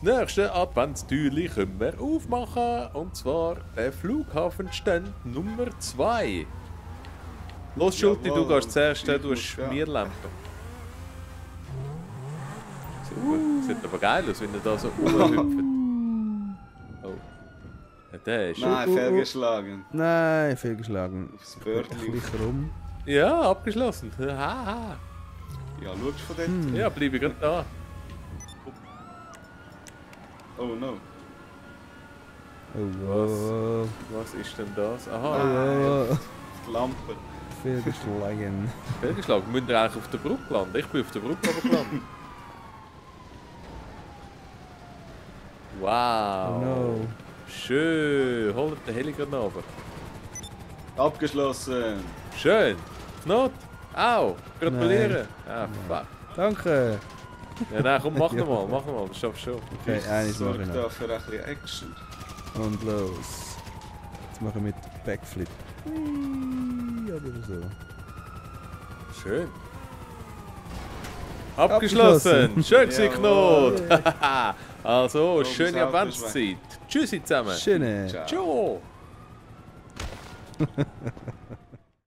Das nächste Adventstürli können wir aufmachen. Und zwar der Flughafenstand Nummer 2. Los, Schulti, du gehst zuerst, du hast Schmierlampe. Sieht aber geil aus, wenn er da so rumhüpft. Oh. Ja, der ist Nein, fehlgeschlagen. Nein, fehlgeschlagen. Aufs Bördli. Rum. Ja, abgeschlossen. Haha. Ja, schaust du von dort? Ja, bleibe gerade da. Oh no. Oh, Was ist denn das? Aha. oh, Die Lampe. fehlgeschlagen. Fehlgeschlagen. Müsst ihr eigentlich auf der Brücke landen? Ich bin auf der Brücke aber gelandet. Wow. Oh no. Schön. Holt den Heli gerade noch runter. Abgeschlossen. Schön. Not. Au. Gratulieren. Ah, fuck. Danke. Ja, nein, komm, mach nochmal. Mach nochmal. Das schaffst du schon. Okay, eines mache Sorgt ich da noch. für ein bisschen Action. Und los. Jetzt machen wir mit Backflip. Oder so. Schön. Abgeschlossen. Schön gewesen, Knot. Also, schöne das Auto Adventszeit. Tschüssi zusammen. Schöne. Ciao. Ciao.